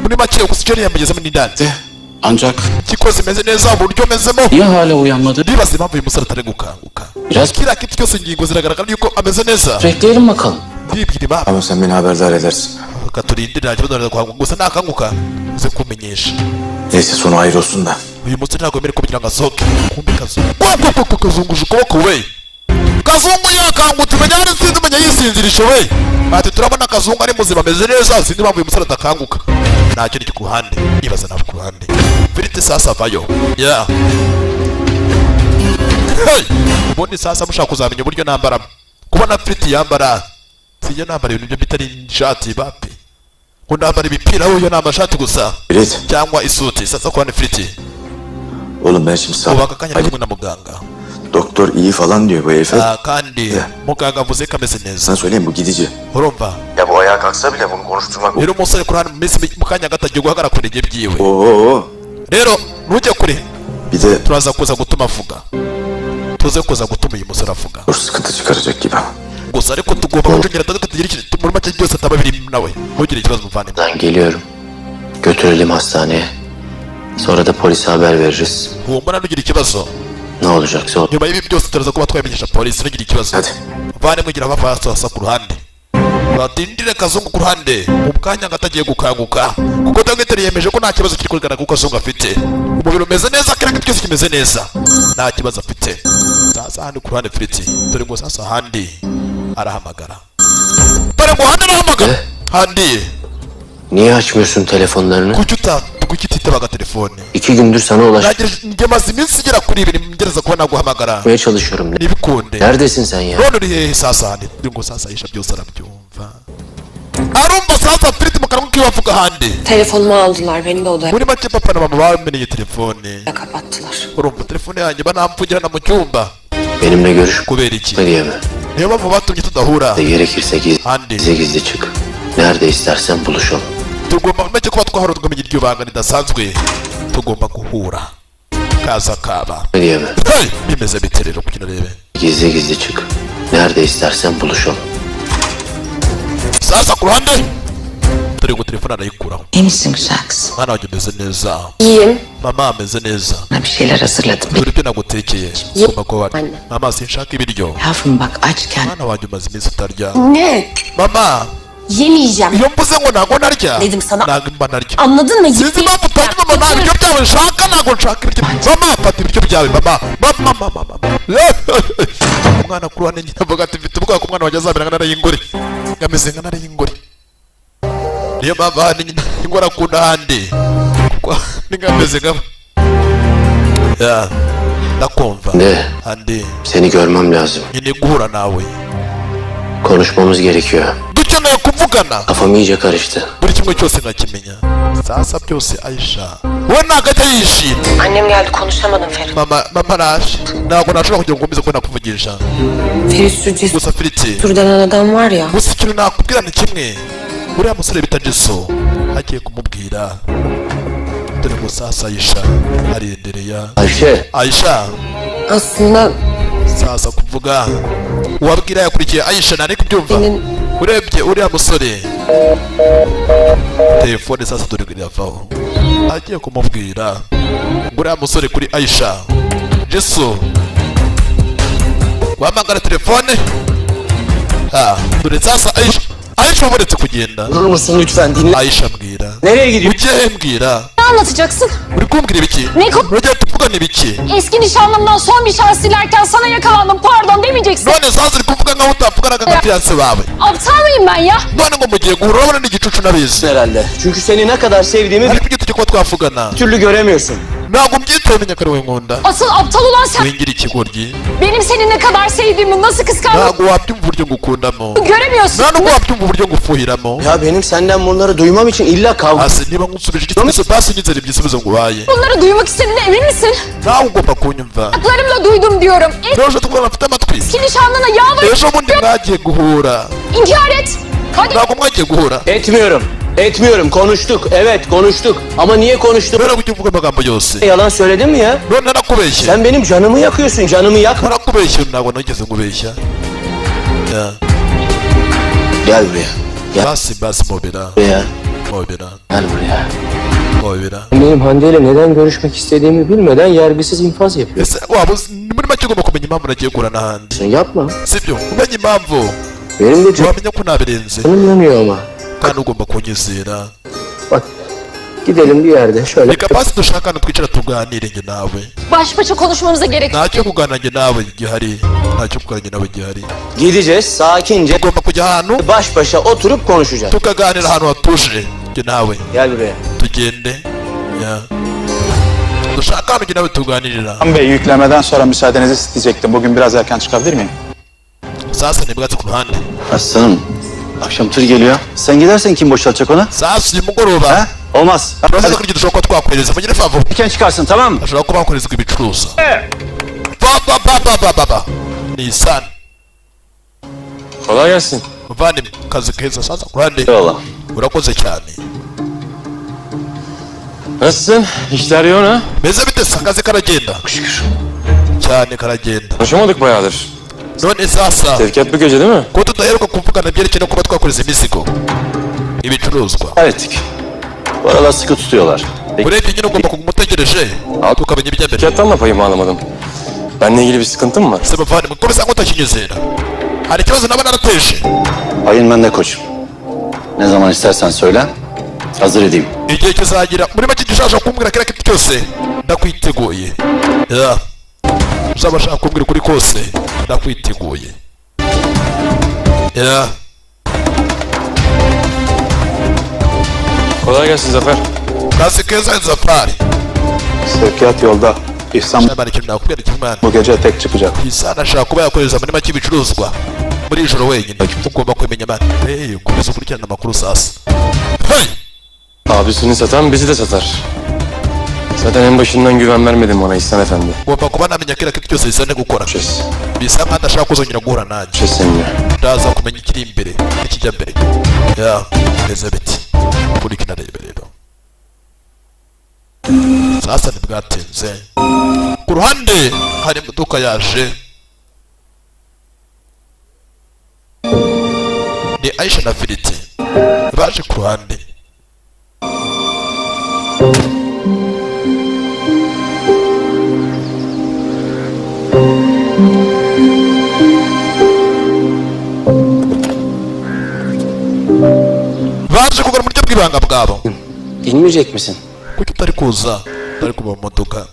[SPEAKER 1] muri make oxygen yamugezemo n'indani.
[SPEAKER 6] de ancak
[SPEAKER 1] Kiko zimeze neza uburyo mezemo.
[SPEAKER 6] niye hala uyanmadı?
[SPEAKER 1] Ndibaza impamvu uyu musore atari gukanguka.
[SPEAKER 6] Biraz
[SPEAKER 1] Kiriya kintu cyose, ingingo ziragaragara yuko ameze neza.
[SPEAKER 5] Bekleyelim bakalım.
[SPEAKER 1] Ndibwira impamvu.
[SPEAKER 3] Tamam, sen beni haberdar edersin.
[SPEAKER 1] Reka turindire, nta kibazo, araza gukanguka. Gusa nakanguka uze kumenyesha.
[SPEAKER 3] Neyse, sonu hayır olsun da.
[SPEAKER 1] Uyu musore ntabwo yemerewe kugira ngo asohoke. Kumbe kazungu koko kazunguje ukuboko we. Kazungu yakangutse, umenya hari sinzi, umenya yisinzirishe we. Ati turabona kazungu ari muzima, ameze neza, sinzi impamvu uyu musore adakanguka. Nta kindi ku ruhande, ibaza nawe ku ruhande. Firiti sasa avayo yeah. Hey! Ubundi sasa mushaka kuzamenya uburyo nambaramo, kubona Firiti yambara, sijya nambara ibintu byo bitari ishati bapi, ngo nambara imipira, huyo ni amashati gusa
[SPEAKER 3] Ferit.
[SPEAKER 1] cyangwa isuti. Sasa kubona Firiti.
[SPEAKER 3] Oğlum, ben şimdi sağ...
[SPEAKER 1] Ubu aka kanya ari kumwe na muganga.
[SPEAKER 3] Doktor iyi falan diyor bu herife.
[SPEAKER 1] Ah, kandi
[SPEAKER 3] Yeah.
[SPEAKER 1] muganga avuze ko ameze neza.
[SPEAKER 3] Sana söyleyeyim, bu gidici.
[SPEAKER 1] Urumva?
[SPEAKER 3] Ya bu ayağa kalksa bile bunu konuşturmak...
[SPEAKER 1] Rero umusore ku ruhande mu minsi mu kanya gato agiye guhagarara ku birenge byiwe.
[SPEAKER 3] Oo.
[SPEAKER 1] Rero ntujye kure.
[SPEAKER 3] Bir de
[SPEAKER 1] Turaza kuza gutuma avuga, tuze kuza gutuma uyu musore avuga.
[SPEAKER 3] dur, sıkıntı çıkaracak gibi.
[SPEAKER 1] Gusa ariko tugomba gucungira tugira ikintu muri make byose ataba biri nawe, ntugire ikibazo muvandimwe.
[SPEAKER 5] Ben geliyorum. Götürelim hastaneye. Sonra da polise haber veririz.
[SPEAKER 1] Humura, ntugire ikibazo.
[SPEAKER 5] Ne olacaksa
[SPEAKER 1] Nyuma y'ibi byose turaza kuba twamenyesha polisi, ntugire ikibazo.
[SPEAKER 3] Hadi.
[SPEAKER 1] Muvandimwe, gira abafasasa ku ruhande, batindire kazungu ku ruhande mu kanya gato agiye gukanguka, kuko dogiteri yemeje ko nta kibazo kiri kugaragara kuko kazungu afite umubiri umeze neza, kiriya kintu cyose kimeze neza, nta kibazo afite. Sasa ahandi ku ruhande Firiti, dore ngo sasa ahandi arahamagara, dore ngo ahandi arahamagara handi.
[SPEAKER 5] Niye açmıyorsun telefonlarını?
[SPEAKER 1] Kuki utitabaga telefone?
[SPEAKER 5] 2 gündür sana ulaşmaya
[SPEAKER 1] Njye maze iminsi igera kuri 2 ngerageza kuba naguhamagara
[SPEAKER 5] çalışıyorum.
[SPEAKER 1] ntibikunde.
[SPEAKER 5] Neredesin sen ya?
[SPEAKER 1] None uri hehe? Sasa handi ngo sasa yisha byose arabyumva, arumva sasa Firiti mu kanwa kiwe avuga handi.
[SPEAKER 2] Telefonumu aldılar. Beni de odaya
[SPEAKER 1] Muri make papa na mama bameneye telefone.
[SPEAKER 2] kapattılar.
[SPEAKER 1] Urumva, telefone yanjye banamvugirana mu cyumba.
[SPEAKER 5] Benimle görüş
[SPEAKER 1] Kubera iki?
[SPEAKER 5] diye mi?
[SPEAKER 1] Niyo mpamvu batumye tudahura.
[SPEAKER 5] Gerekirse gizli
[SPEAKER 1] Handi
[SPEAKER 5] gizli çık. Nerede istersen buluşalım.
[SPEAKER 1] Tugomba make kuba twahura, tukamenya iryo banga ridasanzwe, tugomba guhura kaza kaba.
[SPEAKER 5] Diye mi?
[SPEAKER 1] Hey! Bimeze bite rero kugira rebe?
[SPEAKER 5] Gizli gizli çık. Nerede istersen buluşalım.
[SPEAKER 1] Sasa ku ruhande dore. Dore ngo telefone arayikuraho.
[SPEAKER 7] İyi misin güzel kızım?
[SPEAKER 1] Mwana wanjye, umeze neza?
[SPEAKER 2] İyiyim.
[SPEAKER 1] Mama ameze neza.
[SPEAKER 7] Sana bir şeyler hazırladım.
[SPEAKER 1] Dore ibyo nagutekeye. Ugomba kuba.
[SPEAKER 2] Anne.
[SPEAKER 1] Mama, sinshaka ibiryo.
[SPEAKER 7] Yavrum, bak açken
[SPEAKER 1] Mwana wanjye, umaze iminsi utarya.
[SPEAKER 2] Ne?
[SPEAKER 1] Mama.
[SPEAKER 2] Yemeyeceğim.
[SPEAKER 1] Iyo mvuze ngo ntabwo narya,
[SPEAKER 2] Dedim sana.
[SPEAKER 1] ntabwo mba narya.
[SPEAKER 2] Anladın mı?
[SPEAKER 1] Sinzi impamvu utanyuma. Mama, nta biryo byawe nshaka, ntabwo nshaka ibiryo. Mama, fata ibiryo byawe. Mama, mama, mama, mama. Umwana kuri wane nyina avuga ati: "Mfite ubwoba ko umwana wanjye azamera nka ntare y'ingore." Ngameze nka ntare y'ingore, niyo mpamvu ahandi nyina ingore akunda ahandi, kuko ni ngameze nka ya ndakumva.
[SPEAKER 5] Ne?
[SPEAKER 1] Hande.
[SPEAKER 5] Seni görmem lazım.
[SPEAKER 1] Nkeneye guhura nawe.
[SPEAKER 5] Konuşmamız gerekiyor.
[SPEAKER 1] Dukeneye kuvugana.
[SPEAKER 5] Kafam iyice karıştı.
[SPEAKER 1] Buri kimwe cyose nkakimenya. Sasa byose Aisha we ntabwo ajya yishimye.
[SPEAKER 2] Annem geldi, konuşamadım Ferit.
[SPEAKER 1] Mama, mama araje, ntabwo nashobora kugira ngo nkomeze kubona kuvugisha.
[SPEAKER 4] Ferit, şu Cesur
[SPEAKER 1] Gusa Ferit,
[SPEAKER 4] denen adam var ya.
[SPEAKER 1] Gusa ikintu nakubwira ni kimwe, uriya musore bita Jiso agiye kumubwira. Dore ngo sasa Aisha arendereye.
[SPEAKER 5] Ayşe.
[SPEAKER 1] Aisha.
[SPEAKER 4] Aslında
[SPEAKER 1] Sasa kuvuga uwabwira yakurikiye Aisha ntari kubyumva.
[SPEAKER 4] Benim-
[SPEAKER 1] Urebye uriya musore, telefone sasa dore ngo iravaho, agiye kumubwira ngo uriya musore kuri Aisha Jiso guhamagara telefone. Ha, dore sasa Aisha, Aisha wamuretse kugenda.
[SPEAKER 5] Durur musun lütfen, dinle.
[SPEAKER 1] Aisha, mbwira.
[SPEAKER 5] Nereye gidiyorsun?
[SPEAKER 1] Ugiye he? Mbwira.
[SPEAKER 2] Ne anlatacaksın?
[SPEAKER 1] Uri kumbwira ibiki?
[SPEAKER 2] Ne ko-
[SPEAKER 1] Urajya tuvugana ibiki?
[SPEAKER 2] Eski nişanlımdan son bir şans dilerken sana yakalandım, pardon demeyeceksin.
[SPEAKER 1] None sasa uri kuvuga nkaho utavuganaga nka fiancé bawe.
[SPEAKER 2] Aptal mıyım ben ya?
[SPEAKER 1] None ngo mugiye guhura, urabona n'igicucu nabizi.
[SPEAKER 5] Herhalde. Çünkü seni ne kadar sevdiğimi
[SPEAKER 1] Ariko ibyo tujya kuba twavugana
[SPEAKER 5] bir türlü göremiyorsun.
[SPEAKER 1] Ntabwo mbyitaye, menya ko ari wowe nkunda.
[SPEAKER 2] Asıl aptal olan sen.
[SPEAKER 1] Wingira ikigoryi.
[SPEAKER 2] Benim seni ne kadar sevdiğimi, nasıl kıskandığımı
[SPEAKER 1] Ntabwo wabyumva uburyo ngukundamo.
[SPEAKER 2] göremiyorsun.
[SPEAKER 1] Nta nubwo wabyumva uburyo ngufuhiramo.
[SPEAKER 5] Ya benim senden bunları duymam için illa kavga
[SPEAKER 1] Hasi niba nkusubije igisubizo, basi nyizere igisubizo nguhaye.
[SPEAKER 2] Bunları duymak istediğine emin misin?
[SPEAKER 1] Nawe ugomba kunyumva.
[SPEAKER 2] Kulaklarımla duydum diyorum.
[SPEAKER 1] Ejo tuvugana mfite amatwi.
[SPEAKER 2] Eski nişanlına yalvarıp
[SPEAKER 1] Ejo bundi mwagiye guhura.
[SPEAKER 2] inkar et. Hadi.
[SPEAKER 1] Ntabwo mwagiye guhura.
[SPEAKER 5] Etmiyorum. Etmiyorum. Konuştuk. Evet, konuştuk. Ama niye konuştuk?
[SPEAKER 1] Kubera kujya uvuga amagambo yose.
[SPEAKER 5] Yalan söyledim mi ya?
[SPEAKER 1] None narakubeshye?
[SPEAKER 5] Sen benim canımı yakıyorsun. Canımı yakma.
[SPEAKER 1] Narakubeshye? Ntabwo nigeze nkubeshya. Ya.
[SPEAKER 5] Gel buraya. Gel
[SPEAKER 1] Basi basi, mobera.
[SPEAKER 5] buraya.
[SPEAKER 1] Mobera.
[SPEAKER 5] Gel buraya.
[SPEAKER 1] Mobera.
[SPEAKER 5] Benim Hande ile neden görüşmek istediğimi bilmeden yargısız infaz yapıyorsun.
[SPEAKER 1] Ese waba muri make ugomba kumenya impamvu nagiye guhura n'ahandi.
[SPEAKER 5] Yapma.
[SPEAKER 1] Sibyo, umenye impamvu
[SPEAKER 5] Benim de
[SPEAKER 1] wamenya ko nabirenze.
[SPEAKER 5] canım yanıyor ama.
[SPEAKER 1] Kandi ugomba kunyizera.
[SPEAKER 5] Bak, gidelim bir yerde şöyle.
[SPEAKER 1] Reka basi dushaka ahantu twicara tuganire njye nawe.
[SPEAKER 2] Baş başa konuşmamıza gerek yok.
[SPEAKER 1] Ntacyo kuganira njye nawe gihari, ntacyo kuganira njye nawe gihari.
[SPEAKER 5] Gideceğiz sakince,
[SPEAKER 1] Tugomba kujya ahantu
[SPEAKER 5] baş başa oturup konuşacağız.
[SPEAKER 1] Tukaganira ahantu hatuje njye nawe.
[SPEAKER 5] Gel buraya.
[SPEAKER 1] Tugende ya, dushaka ahantu njye nawe tuganirira.
[SPEAKER 3] Bey, yüklemeden sonra müsaadenizi isteyecektim. Bugün biraz erken çıkabilir miyim?
[SPEAKER 1] Sasa ni bwatsi ku ruhande.
[SPEAKER 3] Aslanım, akşam tır geliyor. Sen gidersen kim boşaltacak onu?
[SPEAKER 1] Sasa uyu mugoroba
[SPEAKER 3] Ha? Olmaz.
[SPEAKER 1] turaza ko dushobora kuba twakohereza mugire vuba vuba.
[SPEAKER 3] Erken çıkarsın, tamam mı?
[SPEAKER 1] Ashobora kuba bakoherezwa ibicuruzwa ba ba ba ba ba ba ba Nisan.
[SPEAKER 8] Kolay gelsin.
[SPEAKER 1] Muvandimwe, kazi keza. Sasa ku ruhande.
[SPEAKER 3] Eyvallah.
[SPEAKER 1] Urakoze cyane.
[SPEAKER 8] Nasılsın? İşler yoğun ha?
[SPEAKER 1] Meze bite se? Akazi karagenda?
[SPEAKER 3] Şükür.
[SPEAKER 1] Cyane, karagenda.
[SPEAKER 8] Konuşamadık bayağıdır.
[SPEAKER 1] None sasa
[SPEAKER 8] Sevkiyat bu gece, değil mi?
[SPEAKER 1] ko tudaheruka kuvugana byerekeye no kuba twakoreza imizigo, ibicuruzwa?
[SPEAKER 3] Hallettik. Bu aralar sıkı tutuyorlar.
[SPEAKER 1] Urebye nyine ugomba kuguma utegereje tukamenya ibijya mbere.
[SPEAKER 8] Sevkiyattan da payımı alamadım. Benimle ilgili bir sıkıntın mı var?
[SPEAKER 1] Se muvandimwe, ko bisa nk'utakinyizera, hari ikibazo naba narateje?
[SPEAKER 3] Payın bende koçum. Ne zaman istersen söyle. Hazır edeyim.
[SPEAKER 1] Igihe kizagira, muri make igihe ushaka kumbwira kiriya kintu cyose ndakwiteguye. Ya, uzaba ashaka kumbwira ukuri kose ndakwiteguye. Ya.
[SPEAKER 8] Kolay gelsin Zafer.
[SPEAKER 1] Kazi keza, Zafari.
[SPEAKER 3] Sevkiyat yolda. İhsan
[SPEAKER 1] Shamana, ikintu nakubwira kimwe mwana,
[SPEAKER 3] bu gece tek çıkacak.
[SPEAKER 1] Isana ashaka kuba yakohereza muri make ibicuruzwa muri ijoro wenyine. Ugomba kumenya mwana. Hey, komeza ukurikirane amakuru sasa. Hey!
[SPEAKER 8] Abisini satan bizi de satar. Zaten en başından güven vermedin bana İhsan Efendi.
[SPEAKER 1] Ngomba kuba namenya kiriya kintu cyose Isana gukora.
[SPEAKER 8] Görüşeceğiz.
[SPEAKER 1] Bisa nkaho adashaka kuzongera guhura nanjye.
[SPEAKER 8] Görüşeceğiz seninle.
[SPEAKER 1] Ndaza kumenya ikiri imbere n'ikijya mbere. Ya, bimeze biti kuri kinarebe rero. Sasa ntibwatinze, ku ruhande hari imodoka yaje, ni Aisha na Filiti baje ku ruhande. Baje kugura mu buryo bw'ibanga bwabo.
[SPEAKER 5] İnmeyecek misin?
[SPEAKER 1] Kuki utari kuza, utari kuva mu modoka?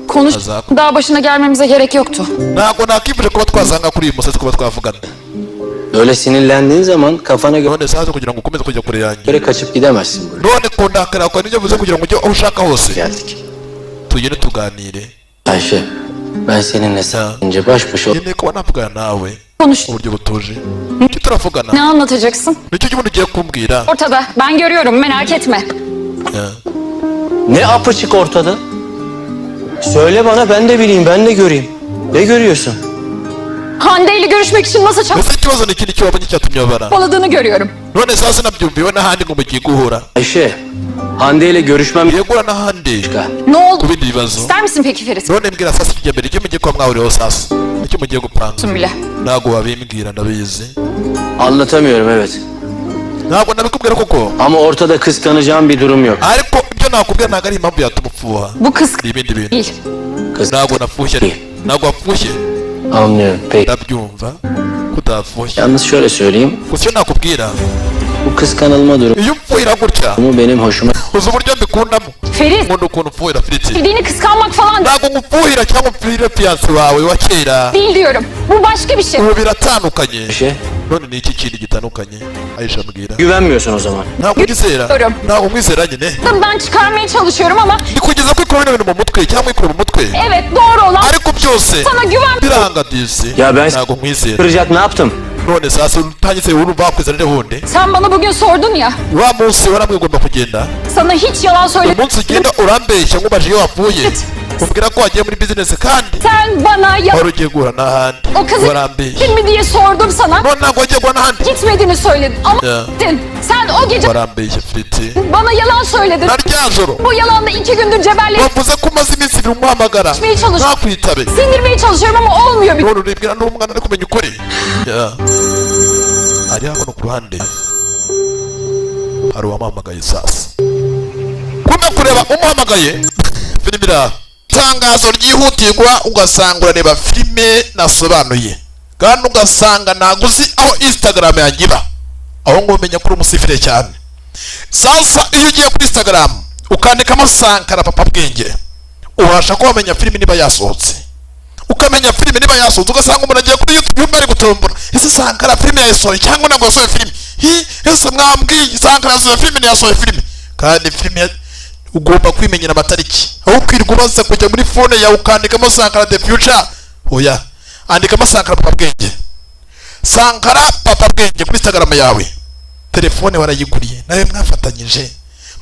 [SPEAKER 4] Konuş.
[SPEAKER 1] Azak.
[SPEAKER 4] Daha başına gelmemize gerek yoktu.
[SPEAKER 1] Ntabwo nakwifuje kuba twasanga kuri uyu musozi, kuba twavugana.
[SPEAKER 5] Öyle sinirlendiğin zaman kafana
[SPEAKER 1] None saza kugira ngo ukomeze kujya kure yanjye,
[SPEAKER 5] göre kaçıp gidemezsin buraya.
[SPEAKER 1] none kundakara kwawe nibyo bivuze kugira ngo ujye aho ushaka hose?
[SPEAKER 5] Geldik.
[SPEAKER 1] Tugende tuganire.
[SPEAKER 5] Ayşe, ben seninle sadece baş başa
[SPEAKER 1] Nkeneye kuba navugana nawe
[SPEAKER 4] Konuş.
[SPEAKER 1] mu buryo butuje. Icyo turavugana?
[SPEAKER 4] Ne anlatacaksın?
[SPEAKER 1] Nicyo cy'ubundi ugiye kumbwira?
[SPEAKER 4] Ortada. Ben görüyorum, merak etme.
[SPEAKER 1] Ya.
[SPEAKER 5] Ne apaçık ortada? Söyle bana, ben de bileyim, ben de göreyim. Ne görüyorsun?
[SPEAKER 4] Hande ile görüşmek için masa
[SPEAKER 1] Ese ikibazo ni ikindi cyo wabonye cyatumye babara?
[SPEAKER 4] çabaladığını görüyorum.
[SPEAKER 1] None sasa nabyumviwe n'ahandi ngo mugiye guhura.
[SPEAKER 5] Ayşe, Hande ile görüşmem
[SPEAKER 1] Ngiye guhura n'ahandi
[SPEAKER 5] başka.
[SPEAKER 4] Ne oldu?
[SPEAKER 1] ku bindi bibazo.
[SPEAKER 4] İster misin peki Ferit?
[SPEAKER 1] None mbwira sasa ikijya mbere, icyo mugiye kuba mwahuriyeho sasa, icyo mugiye gupanga?
[SPEAKER 4] Bile.
[SPEAKER 1] Ntabwo wabimbwira, ndabizi.
[SPEAKER 5] Anlatamıyorum, evet.
[SPEAKER 1] Ntabwo nabikubwira koko.
[SPEAKER 5] Ama ortada kıskanacağım bir durum yok.
[SPEAKER 1] Ariko ibyo nakubwira ntabwo ari impamvu yatuma upfuha.
[SPEAKER 4] Bu kız
[SPEAKER 1] Ni ibindi bintu.
[SPEAKER 4] değil.
[SPEAKER 5] Kız
[SPEAKER 1] Ntabwo nafushye, ariko ntabwo wapfushye.
[SPEAKER 5] Anlıyorum, peki.
[SPEAKER 1] Ndabyumva ko utafushye.
[SPEAKER 5] Yalnız şöyle söyleyeyim,
[SPEAKER 1] Gusa icyo nakubwira,
[SPEAKER 5] bu kıskanılma durumu
[SPEAKER 1] iyo upfuhira gutya,
[SPEAKER 5] benim hoşuma
[SPEAKER 1] uzi uburyo mbikundamo?
[SPEAKER 4] Ferit,
[SPEAKER 1] Nkunda ukuntu upfuhira, Firiti.
[SPEAKER 4] bildiğini kıskanmak falan
[SPEAKER 1] Ntabwo ngufuhira cyangwa upfuhira fiyanse wawe wa kera.
[SPEAKER 4] değil diyorum. Bu başka bir şey.
[SPEAKER 1] Ubu biratandukanye.
[SPEAKER 5] Ayşe,
[SPEAKER 1] None ni iki kindi gitandukanye, Ayisha mbwira?
[SPEAKER 5] güvenmiyorsun o zaman.
[SPEAKER 1] Ntabwo unyizera.
[SPEAKER 4] Güveniyorum.
[SPEAKER 1] Ntabwo umwizera nyine.
[SPEAKER 4] Ben çıkarmaya çalışıyorum ama
[SPEAKER 1] Ni kugeza kwikura bino bintu mu mutwe cyangwa kwikura mu mutwe,
[SPEAKER 4] evet, doğru olan
[SPEAKER 1] ariko byose
[SPEAKER 4] sana güven.
[SPEAKER 1] biranga disi.
[SPEAKER 5] Ya ben
[SPEAKER 1] Ntabwo nkwizera.
[SPEAKER 5] kıracak ne yaptım?
[SPEAKER 1] None sasa utanyizeye, urumva wakwizera nde wundi?
[SPEAKER 4] Sen bana bugün sordun ya.
[SPEAKER 1] Wa munsi warambwiye ugomba kugenda.
[SPEAKER 4] Sana hiç yalan söylemedim.
[SPEAKER 1] Umunsi ugenda urambeshya, nkubaje iyo wavuye umbwira ko wagiye muri bizinesi kandi
[SPEAKER 4] Sen bana ya
[SPEAKER 1] wari ugiye guhura n'ahandi.
[SPEAKER 4] O kızı
[SPEAKER 1] Warambeshya.
[SPEAKER 4] gittin mi diye sordum sana.
[SPEAKER 1] None ntabwo wagiye guhura n'ahandi.
[SPEAKER 4] Gitmediğini söyledin ama
[SPEAKER 1] Ya.
[SPEAKER 4] gittin. Sen o gece
[SPEAKER 1] Warambeshya, Firiti.
[SPEAKER 4] bana yalan söyledin.
[SPEAKER 1] Na rya joro
[SPEAKER 4] Bu yalanla 2 gündür cebelleşmeye
[SPEAKER 1] wavuze ko umaze iminsi 2 umuhamagara
[SPEAKER 4] çalışıyorum.
[SPEAKER 1] ntakwitabe.
[SPEAKER 4] Sindirmeye çalışıyorum ama olmuyor bir
[SPEAKER 1] None uribwira n'umwana ari kumenya ukuri. Ya. Ari hano ku ruhande hari uwamuhamagaye. Sasa kumbe kureba umuhamagaye, filime iri aho. Itangazo ryihutirwa, ugasanga urareba filime nasobanuye kandi ugasanga ntabwo uzi aho Instagram yanjye iba, aho ngo umenya ko uri umusifire cyane. Sasa iyo ugiye kuri Instagram ukandikamo Sankara Papa Bwenge, ubasha kuba wamenya filime niba yasohotse, ukamenya filime niba yasohotse. Ugasanga umuntu agiye kuri YouTube yumva ari gutombora: ese Sankara filime yayisohoye cyangwa ntabwo yasohoye filime? Hi, ese mwambwiye Sankara yasohoye filime, ntiyasohoye filime? Kandi filime ugomba kwimenyera amatariki, aho kwirirwa ubaza kujya muri phone yawe ukandikamo Sankara the future. Oya, andikamo Sankara Papa Bwenge, Sankara Papa Bwenge kuri Instagram yawe. Telefone warayiguriye nawe mwafatanyije,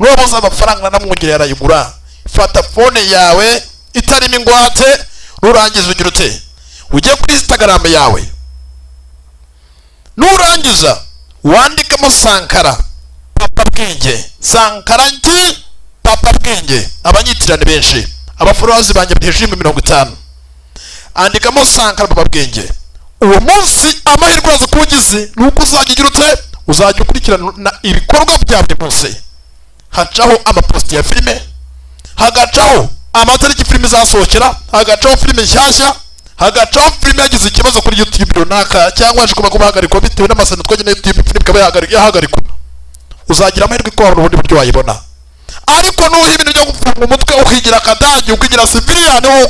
[SPEAKER 1] nuwabuze amafaranga namwongere yarayigura. Fata phone yawe itarimo ingwate, nurangiza ugira ute? Ujye kuri Instagram yawe, nurangiza wandikemo Sankara Papa Bwenge, Sankara nki Papa Bwenge. Abanyitirane benshi, abafollowers banjye bari hejuru ya 50,000. Andikamo Sankara Papa Bwenge. Uwo munsi amahirwe uraza kuba ugize ni uko uzajya ugira ute? Uzajya ukurikirana ibikorwa bya buri munsi. Hacaho amapositi ya filime, hagacaho amatariki filime izasohokera, hagacaho filime nshyashya, hagacaho filime yagize ikibazo kuri YouTube runaka cyangwa yaje kuba guhagarikwa bitewe n'amasano twageneye YouTube, filime ikaba yahagarikwa. Uzagira amahirwe ko wabona ubundi buryo wayibona. Ariko nuha ibintu byo gufunga umutwe, ukigira akadage, ukigira civilian, wowe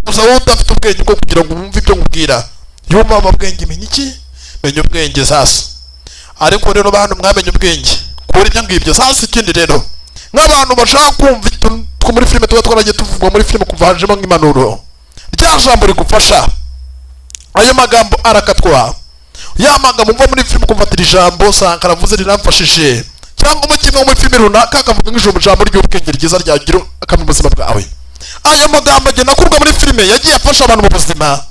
[SPEAKER 1] gusa wowe udafite ubwenge bwo kugira ngo wumve ibyo nkubwira. Yumva ubwenge, menya iki? Menya ubwenge sasa. Ariko rero bantu mwamenye ubwenge kuri ibyo ngibyo. Sasa ikindi rero, nk'abantu bashaka kumva utuntu two muri filime tuba twaragiye tuvugwa muri filime, kuva hajemo nk'impanuro, rya jambo rigufasha, ayo magambo arakatwa, ya magambo umva muri filime ukumva ati iri jambo Sankara avuze riramfashije, cyangwa umukinnyi wo muri filime runaka akavuga nk'ijambo, ijambo ry'ubwenge ryiza ryagira akamaro mu buzima bwawe. Ayo magambo agenda akurwa muri filime yagiye afasha abantu mu buzima,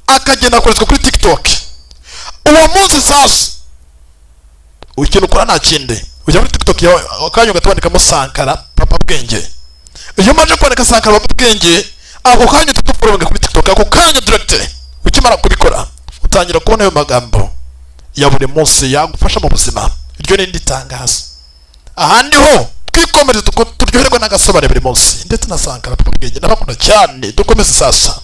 [SPEAKER 1] akagenda akoreshwa kuri TikTok. Uwo munsi sasa ikintu ukora nta kindi, ujya muri TikTok yawe akanya ugahita wandikamo Sankara Papa Bwenge. Iyo umaze kwandika Sankara Papa Bwenge, ako kanya uhita ufollowinga kuri TikTok, ako kanya direct. Ukimara kubikora utangira kubona ayo magambo ya buri munsi yagufasha mu buzima. Iryo ni indi tangazo. Ahandi ho Twikomereze, turyoherwe n'agasobane buri munsi, ndetse na Sankara Papa Bwenge. Ndabakunda cyane, dukomeze sasa.